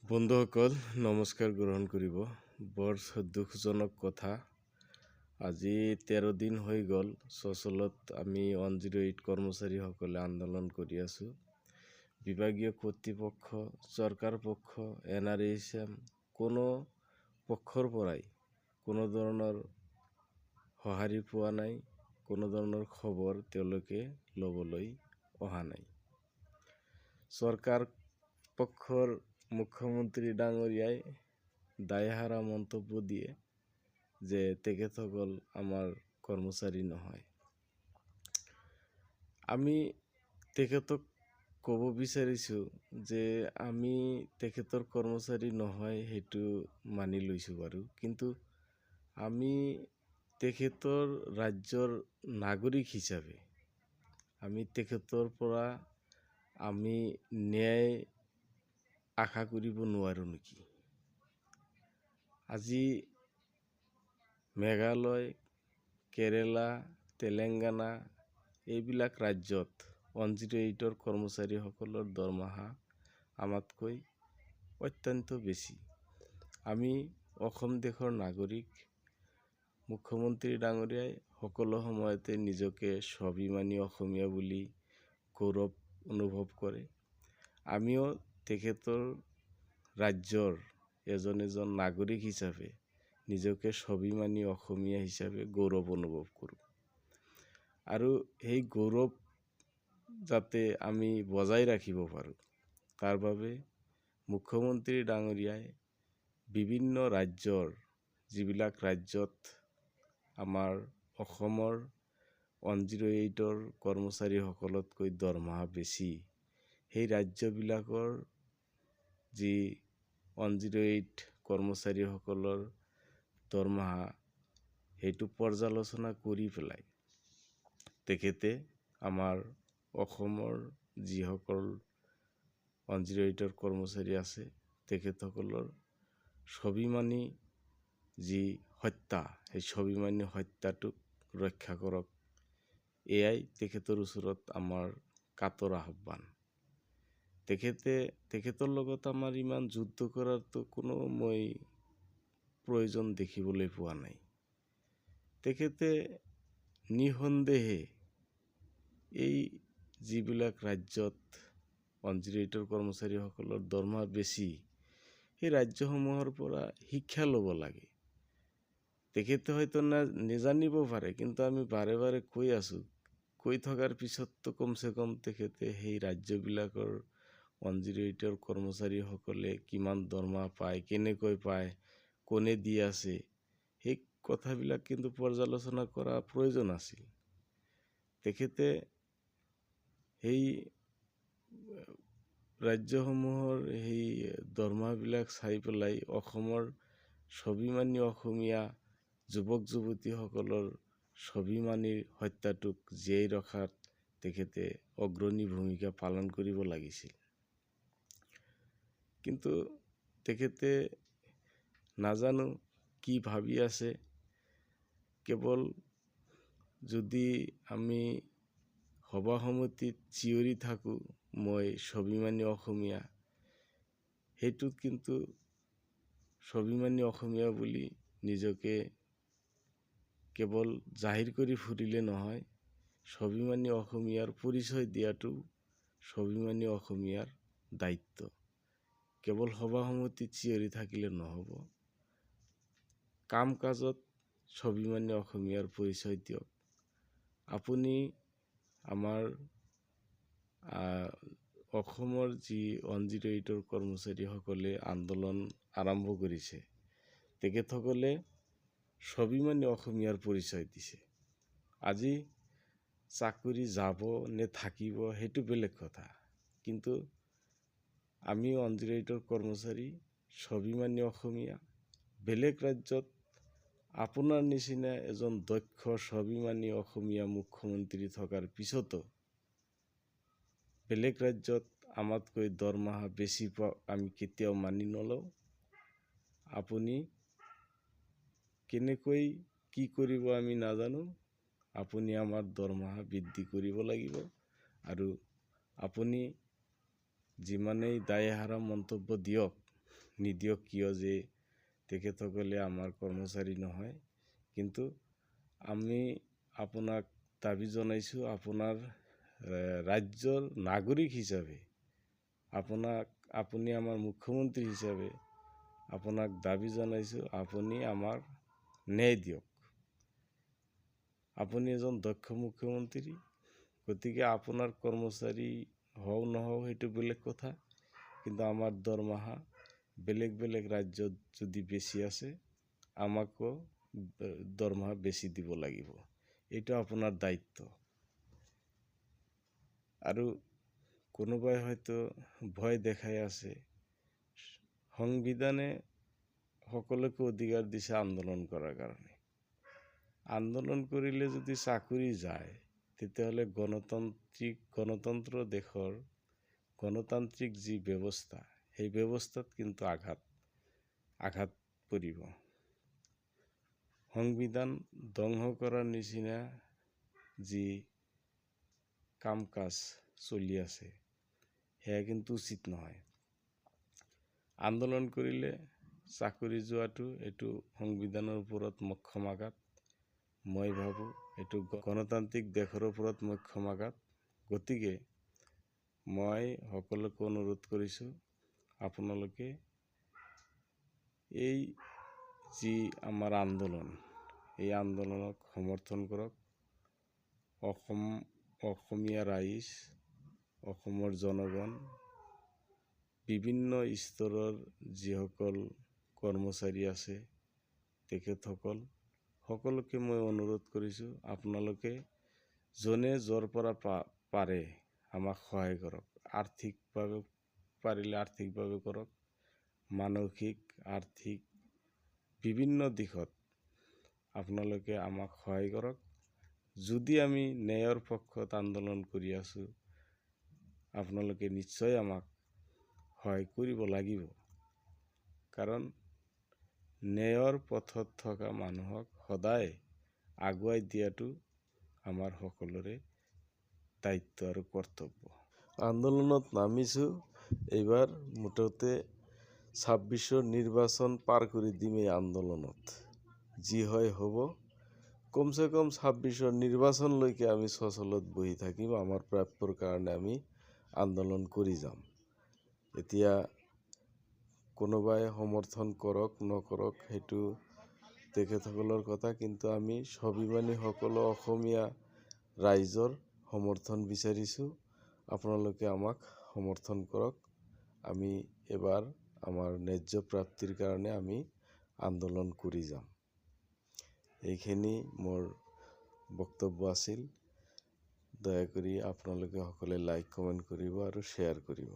বন্ধুসকল, নমস্কাৰ গ্ৰহণ কৰিব। বৰ দুখজনক কথা, আজি 13 দিন হৈ গ'ল চচলত আমি 108 কৰ্মচাৰীসকলে আন্দোলন কৰি আছোঁ। বিভাগীয় কৰ্তৃপক্ষ, চৰকাৰ পক্ষ, এনআৰএইচএম কোনো পক্ষৰ পৰাই কোনো ধৰণৰ সঁহাৰি পোৱা নাই, কোনো ধৰণৰ খবৰ তেওঁলোকে ল'বলৈ অহা নাই। চৰকাৰ পক্ষৰ মুখ্যমন্ত্ৰী ডাঙৰীয়াই দায়হাৰা মন্তব্য দিয়ে যে তেখেতসকল আমাৰ কৰ্মচাৰী নহয়। আমি তেখেতক ক'ব বিচাৰিছোঁ যে আমি তেখেতৰ কৰ্মচাৰী নহয় সেইটো মানি লৈছোঁ বাৰু, কিন্তু আমি তেখেতৰ ৰাজ্যৰ নাগৰিক হিচাপে আমি তেখেতৰ পৰা আমি ন্যায় আশা কৰিব নোৱাৰোঁ নেকি? আজি মেঘালয়, কেৰেলা, তেলেংগানা এইবিলাক ৰাজ্যত 108ৰ কৰ্মচাৰীসকলৰ দৰমহা আমাতকৈ অত্যন্ত বেছি। আমি অসম দেশৰ নাগৰিক। মুখ্যমন্ত্ৰী ডাঙৰীয়াই সকলো সময়তে নিজকে স্বাভিমানী অসমীয়া বুলি গৌৰৱ অনুভৱ কৰে। আমিও তেখেতৰ ৰাজ্যৰ এজন এজন নাগৰিক হিচাপে নিজকে স্বাভিমানী অসমীয়া হিচাপে গৌৰৱ অনুভৱ কৰোঁ, আৰু সেই গৌৰৱ যাতে আমি বজাই ৰাখিব পাৰোঁ তাৰ বাবে মুখ্যমন্ত্ৰী ডাঙৰীয়াই বিভিন্ন ৰাজ্যৰ, যিবিলাক ৰাজ্যত আমাৰ অসমৰ 108ৰ কৰ্মচাৰীসকলতকৈ দৰমহা বেছি, সেই ৰাজ্যবিলাকৰ যি 108 কৰ্মচাৰীসকলৰ দৰমহা সেইটো পৰ্যালোচনা কৰি পেলাই তেখেতে আমাৰ অসমৰ যিসকল 108ৰ কৰ্মচাৰী আছে তেখেতসকলৰ স্বাভিমানী যি হত্যা, সেই স্বাভিমানী হত্যাটোক ৰক্ষা কৰক। এয়াই তেখেতৰ ওচৰত আমাৰ কাতৰ আহ্বান। তেখেতৰ লগত আমাৰ ইমান যুদ্ধ কৰাৰতো কোনো মই প্ৰয়োজন দেখিবলৈ পোৱা নাই। তেখেতে নিঃসন্দেহে এই যিবিলাক ৰাজ্যত 108ৰ কৰ্মচাৰীসকলৰ দৰমহা বেছি, সেই ৰাজ্যসমূহৰ পৰা শিক্ষা ল'ব লাগে। তেখেতে হয়তো নেজানিব পাৰে, কিন্তু আমি বাৰে বাৰে কৈ আছোঁ। কৈ থকাৰ পিছততো কমচে কম তেখেতে সেই ৰাজ্যবিলাকৰ 108ৰ কৰ্মচাৰীসকলে কিমান দৰমহা পায়, কেনেকৈ পায়, কোনে দি আছে, সেই কথাবিলাক কিন্তু পৰ্যালোচনা কৰা প্ৰয়োজন আছিল। তেখেতে সেই ৰাজ্যসমূহৰ সেই দৰমহাবিলাক চাই পেলাই অসমৰ স্বাভিমানী অসমীয়া যুৱক যুৱতীসকলৰ স্বাভিমানীৰ হত্যাটোক জীয়াই ৰখাত তেখেতে অগ্ৰণী ভূমিকা পালন কৰিব লাগিছিল। কিন্তু তেখেতে নাজানো কি ভাবি আছে। কেৱল যদি আমি সভা সমিতিত চিঞৰি থাকোঁ মই স্বাভিমানী অসমীয়া, সেইটোত কিন্তু স্বাভিমানী অসমীয়া বুলি নিজকে কেৱল জাহিৰ কৰি ফুৰিলে নহয়, স্বাভিমানী অসমীয়াৰ পৰিচয় দিয়াটো স্বাভিমানী অসমীয়াৰ দায়িত্ব। কেৱল সভা সমিতিত চিঞৰি থাকিলে নহ'ব, কাম কাজত স্বাভিমানী অসমীয়াৰ পৰিচয় দিয়ক। আপুনি আমাৰ অসমৰ যি 108ৰ কৰ্মচাৰীসকলে আন্দোলন আৰম্ভ কৰিছে, তেখেতসকলে স্বাভিমানী অসমীয়াৰ পৰিচয় দিছে। আজি চাকৰি যাব নে থাকিব সেইটো বেলেগ কথা, কিন্তু আমি 108ৰ কৰ্মচাৰী স্বাভিমানী অসমীয়া। বেলেগ ৰাজ্যত আপোনাৰ নিচিনা এজন দক্ষ স্বাভিমানী অসমীয়া মুখ্যমন্ত্ৰী থকাৰ পিছতো বেলেগ ৰাজ্যত আমাতকৈ দৰমহা বেছি পোৱা আমি কেতিয়াও মানি নলওঁ। আপুনি কেনেকৈ কি কৰিব আমি নাজানো, আপুনি আমাৰ দৰমহা বৃদ্ধি কৰিব লাগিব। আৰু আপুনি যিমানেই দায়হাৰা মন্তব্য দিয়ক, নিদিয়ক কিয় যে তেখেতসকলে আমাৰ কৰ্মচাৰী নহয়, কিন্তু আমি আপোনাক দাবী জনাইছোঁ, আপোনাৰ ৰাজ্যৰ নাগৰিক হিচাপে আপোনাক, আপুনি আমাৰ মুখ্যমন্ত্ৰী হিচাপে আপোনাক দাবী জনাইছোঁ, আপুনি আমাক ন্যায় দিয়ক। আপুনি এজন দক্ষ মুখ্যমন্ত্ৰী, গতিকে আপোনাৰ কৰ্মচাৰী হওঁ নহওঁ সেইটো বেলেগ কথা, কিন্তু আমাৰ দৰমহা বেলেগ বেলেগ ৰাজ্যত যদি বেছি আছে, আমাকো দৰমহা বেছি দিব লাগিব। এইটো আপোনাৰ দায়িত্ব। আৰু কোনোবাই হয়তো ভয় দেখাই আছে। সংবিধানে সকলোকে অধিকাৰ দিছে আন্দোলন কৰাৰ কাৰণে। আন্দোলন কৰিলে যদি চাকৰি যায়, তেতিয়াহ'লে গণতান্ত্ৰিক গণতন্ত্ৰ দেশৰ গণতান্ত্ৰিক যি ব্যৱস্থা, সেই ব্যৱস্থাত কিন্তু আঘাত পৰিব। সংবিধান ধ্বংস কৰাৰ নিচিনা যি কাম কাজ চলি আছে, সেয়া কিন্তু উচিত নহয়। আন্দোলন কৰিলে চাকৰি যোৱাটো এইটো সংবিধানৰ ওপৰত মোক্ষম আঘাত। মই ভাবোঁ এইটো গণতান্ত্ৰিক দেশৰ ওপৰত মোক্ষম আঘাত। গতিকে মই সকলোকে অনুৰোধ কৰিছোঁ, আপোনালোকে এই যি আমাৰ আন্দোলন, এই আন্দোলনক সমৰ্থন কৰক। অসম, অসমীয়া ৰাইজ, অসমৰ জনগণ, বিভিন্ন স্তৰৰ যিসকল কৰ্মচাৰী আছে, তেখেতসকল সকলোকে মই অনুৰোধ কৰিছোঁ, আপোনালোকে যোনে য'ৰ পৰা পাৰে আমাক সহায় কৰক। আৰ্থিকভাৱে পাৰিলে আৰ্থিকভাৱে কৰক, মানসিক, আৰ্থিক বিভিন্ন দিশত আপোনালোকে আমাক সহায় কৰক। যদি আমি ন্যায়ৰ পক্ষত আন্দোলন কৰি আছোঁ, আপোনালোকে নিশ্চয় আমাক সহায় কৰিব লাগিব, কাৰণ ন্যায়ৰ পথত থকা মানুহক সদায় আগুৱাই দিয়াটো আমাৰ সকলোৰে দায়িত্ব আৰু কৰ্তব্য। আন্দোলনত নামিছোঁ এইবাৰ, মুঠতে 26ৰ নিৰ্বাচন পাৰ কৰি দিম এই আন্দোলনত। যি হয় হ'ব, কমচে কম 26ৰ নিৰ্বাচনলৈকে আমি সচলত বহি থাকিম। আমাৰ প্ৰাপ্যৰ কাৰণে আমি আন্দোলন কৰি যাম। এতিয়া কোনোবাই সমৰ্থন কৰক নকৰক সেইটো তেখেতসকলৰ কথা, কিন্তু আমি স্বাভিমানী সকলো অসমীয়া ৰাইজৰ সমৰ্থন বিচাৰিছোঁ। আপোনালোকে আমাক সমৰ্থন কৰক। আমি এবাৰ আমাৰ ন্যায্য প্ৰাপ্তিৰ কাৰণে আমি আন্দোলন কৰি যাম। এইখিনি মোৰ বক্তব্য আছিল। দয়া কৰি আপোনালোকে সকলোৱে লাইক, কমেণ্ট কৰিব আৰু শ্বেয়াৰ কৰিব।